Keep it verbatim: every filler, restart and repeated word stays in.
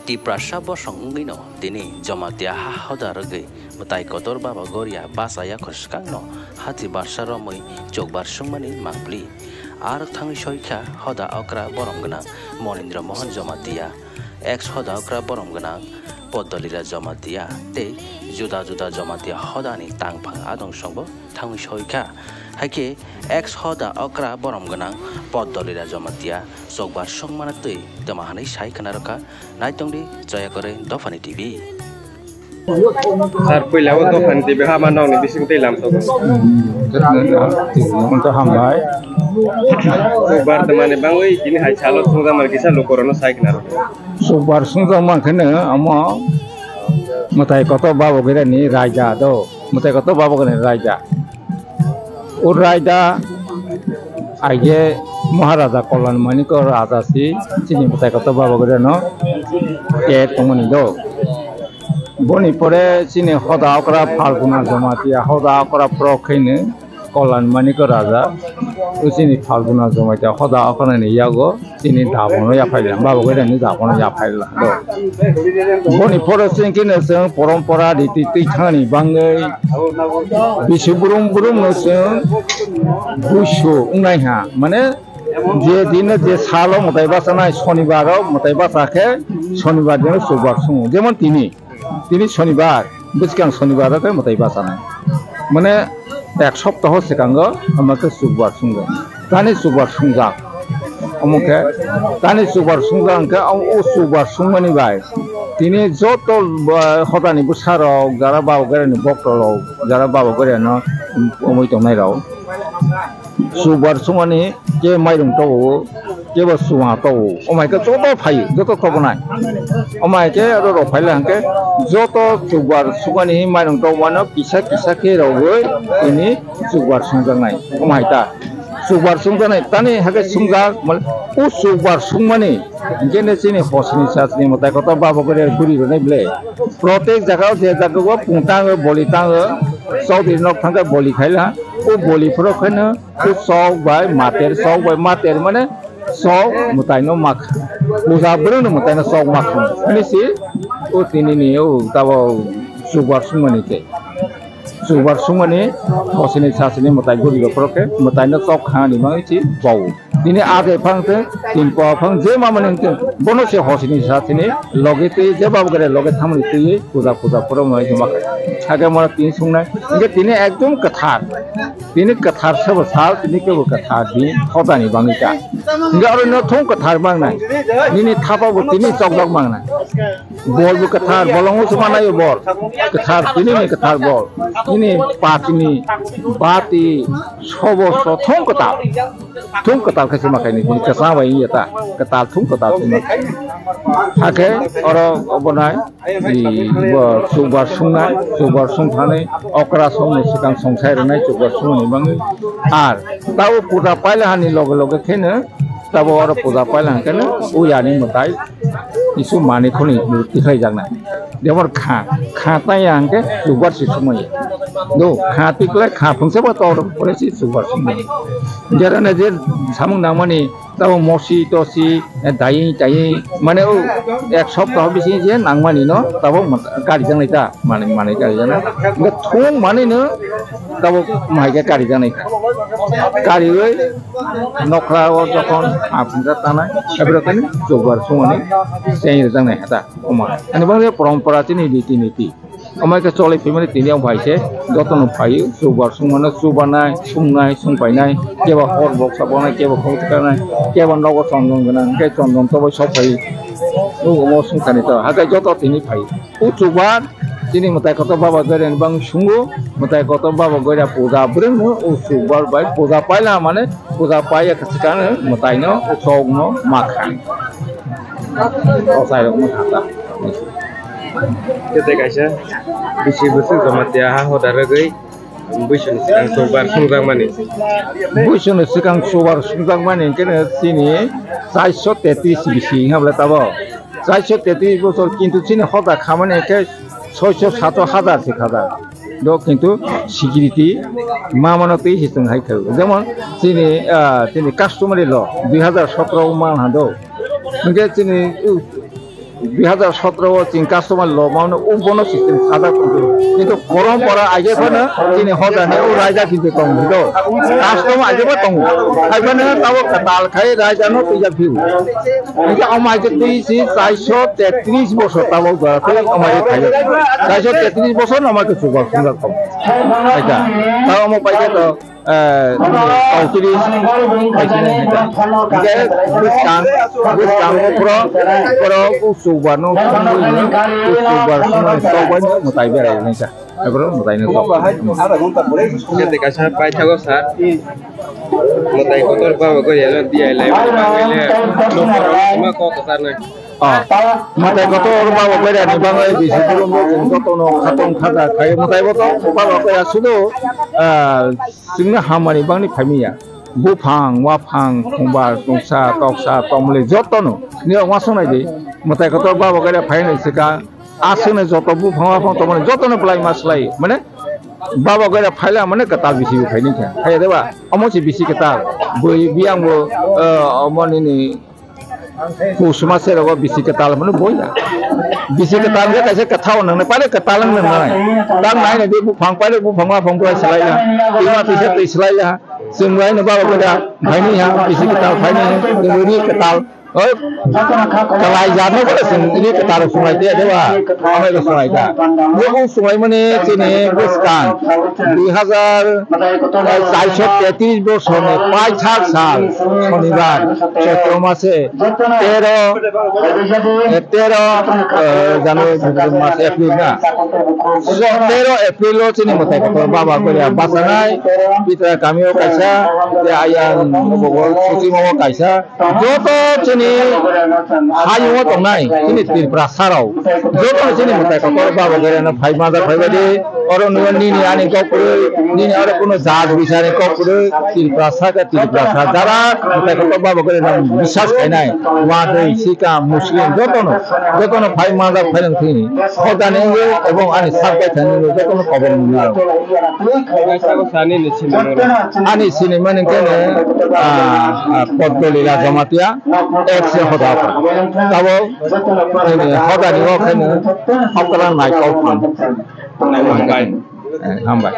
Tiprasa bosong wngwino tini Jamatia ha hoda rwgwi mwtai kotor Baba Goria bachaya kwswkangno hati barsa romwi chukbar sungmani mangpli. Ar thangwi soikha hoda okra borom gwnang Monindra Mohan Jamatia, ex hoda okra borom gwnang Poddolila Jamatia tei juda juda Jamatia hodani tangphang adong songbo thangwi soikha. Haikhe ex hoda okra borom gwnang Poddolila Jamatia chukbar sungmana twi twma hwnwi sai khna rwkha. Naitongdi chaya kore Dophani T V. Sir, puila o Dophani T V hama nokni bising tei lamsogo. Wngkha hambai. Chukbar twmani bangwi tini hai salo sungjakmani kisa lukurokno sai khna rwkha. Chukbar sungjakma kheno amo mwtai kotor Baba Goirani raida do. Mwtai kotor Baba Goirani raida. O raida aige Maharaja Kollan Manik raja si chini mwtai kotor Baba Goirano ke tongmani do. Boni pore chini hoda okra Phalguna Jamatia, hoda okra phorok khaino Kollan Manik raja. O chini Phalguna Jamatia hoda okra ni yago. Chini dabono yaphaila, Baba Goirani dabono yaphaila do. Boni pore chwng khe no chwng porompora riti twi thani bangwi bisi brum brum no chwng buisu wngnai ha. Mane je dino je salo mwtai bachanai, sonibar o mwtai bacha khe sonibar dino chukbar sungo. Jemon tini. Tini sonibar, bwskang sonibar khe mwtai bachanai. Mane ek soptaho swkango omo khe chukbar sungwi. Tani chukbar sungjak. Omo khe tani chukbar sungjak hwnkhe o chukbar sungmani bai. Tini joto, ah, hodani bwsarok, jara Baba Goirani boktorok, jara Baba Goirano, um, umui tongnairok. Chukbar sungmani kebo mairung tobo, kebo chuma tobo. Omo hai khe joto phaio, joto tobonai. Omo hai khe aro rok phaila hwnkhe joto chukbar sungmani mairung tobomano kisa kisa khe rogwi tini chukbar sungjaknai. Omo hai ta. Chukbar sungjaknai tani hakhe sungjak, mane o chukbar sungmani hwnkhe ne chini hosni sasni mwtai kotor Baba Goria guri rwnai ble. Protek jagao je jagao pung tango, boli tango, chaudhuri nok thangkhe boli khaila. O boli phoro khaino O chok bai mater, chok bai mater mane chok mwtaino makha. Puja bwrwngno mwtaino chok makha. Ani si o tinini o tabo chukbar sungmani khe. Chukbar sungmani hosini sasini mwtai guri rok phoro khe mwtaino chok khani bagwi si bao. Tini age phang khe, tin po phang je mamani hwnkhe bono se hosini sasini loge twi je Baba Goria loge thamani twi puja puja phoro mwtai makha. Hakhe mora tin sungnai. Hwnkhe tini ekdom kwthar. Tini kwthar sabo sal, tini kebo kwthar di, hodani bangwi ta. Hingke oro no thung kwthar mangnai. Nini thapa bo tini chokjak mangnai. Bol bo kwthar, bolong usu manayo bol. Kwthar, tini ni kwthar bol. Nini patini, bati, sobo so thung kwtal. Thung kwtal khe sima khaini, tini kwchang bai wngya ta. Kwtal thung kwtal sima. Hakhe oro obonai. I, bo chukbar sungnai, chukbar sungthani okra songni swkang songsai rwnai chukbar sungni bagwi. Ar tabo puja paila hani loge loge kheno tabo oro puja paila hwnkhe no uyani mwtai kisu manwi khwnwi tikhlai jaknai. Jemon kha, kha taiya hwnkhe chukbar se sumaya. Do kha tiklai kha phungsa bo tor pore se chukbar sumaya. Jerane je samung nangmani Tabo mosi tosi, eh, daying taying, mane o ek soptaho bisingo je nangmani no tabo mot-, karijaknai ta, mane, mane karijaknai. Hingke thung mani no tabo mahai khe karijaknai ta. Kariwi nokra o jokhon apungsa tanai, ebro kani chukbar sungmani cheng rijaknai hata, oma. Ani bangde porompora chini riti niti. Omo khe cholai phaimani tini ang bai khe jotono phaio, chukbar sungmano, chubanai, sungnai, sungpainai, kebo hor boksa bonai, kebo khok tikanai, kebo nogo chondon gwnang, hwnkhe chondon tobai sok phai, o omo sungkani to, hakhe joto tini phai. O chukbar, chini mwtai kotor Baba Goirani bangwi sungo, mwtai kotor Baba Goira puja bwrwngno o chukbar bai puja paila mane, puja paiya khe swkang mwtaino, o chokno ma kha. O chairokno kha ta. Kete kaisa bisi bwswk Jamatia ha hoda rwgwi buisoni swkang chukbar sungjakmani. Buisoni swkang chukbar sungjakmani hwnkhe chini chairso tetris bisi wngkha bwle tabo. Chairso tetris bosor kintu chini hoda khamani khe soiso sato hazar se khajak. Do kintu security ma mano twi se chwng hai khaio. Jemon chini, ah, chini customary law dui hazar sotro man ha do. Hwnkhe chini, uh, Dui hazar sotro o chini customer lobmano ubono system sajak tongkhe. Kintu korom pora aige phano chini hojani o raida kintu tong hido. Customer aige bo tongo. Hai phano tabo kwtal khai raidano twijak phiu. Hingke omo aige twi si chaiso tetris bosor tabo gora twi omo aige thaio. Chaiso tetris bosor no omo aige chukbar sungjak tong. Aika. Tabo omo paikhe to eh, kautri, kautri, hingke bwskang, bwskango borok, borok uchubar no, uchubar no, chokbai no mwtai berai nai sa. Borok mwtai no chok. Kete kaisa paithago sir. Mwtai kotor baba gori ano diya lai, ma kok sar nai. Ah, mwtai kotor baba gori ani bangwi bisi borok no jotono khatong khada khai mwtai kotor baba gori sudo, ah, Chwngno hamani bangni phaimiya. Buphang, waphang, khungbar, tungsa, toksa, tomle jotono. Nirok uansuk naidi. Mwtai kotor baba gari phainai swkang. Aswkno joto buphang, waphang tongmani jotono belai ma swlai. Mane baba gari phaila mane kwtal bisi bo phaini kha. Phaiya deba? Omo se bisi kwtal. Bui biyang bo, eh, omo nini Kusuma se rogo bisi kwtal hwnwi boya. Bisi kwtal hwnkhe kaisa kwthao nwngnai, pare kwtal wng nwngnai. Tang nai nai de buphang, pare buphang ma phang bwlai swlai ya. Twi ma twi se twi swlai ya. Chwng bai no baba goda phaini ha, bisi kwtal phaini ha, chwng ri kwtal. Oi, kwlai jano bole chwng ri kwtal swlai de de ba. Amai bo swlai da. Bo swlai mani chini bwskang dui hazar chaiso tetris bosorni paithak sal Shonibar, Chaitro mase tero, eh, tero, eh, January, February mas, April na. So, tero April o chini mwtai kotor baba goria bachanai, Pitra kami o kaisa, ya ayang, Suchimo o kaisa, joto chini hayung o tongnai, chini Tripura sarao, joto chini mwtai kotor baba goria no phai majak phai badi, Oro nini ani kok kwrwi, nini oro kuno jat bisani kok kwrwi, Tripura saka Tripura sa. Jara mwtai kotor baba kwrwi nang bisas khainai, wadwi, sika, Muslim, jotono, jotono phai manjak phai nang thwini. Hodani wngwi ebong ani sak bai thani wngwi jotono kobor nwngnai. Ani sinimani khe, ah, ah, Poddo Lila Jamatia, ex hoda. Tabo, hodani o khe, hokra nai kok phan. Hambai. Eh, hambai.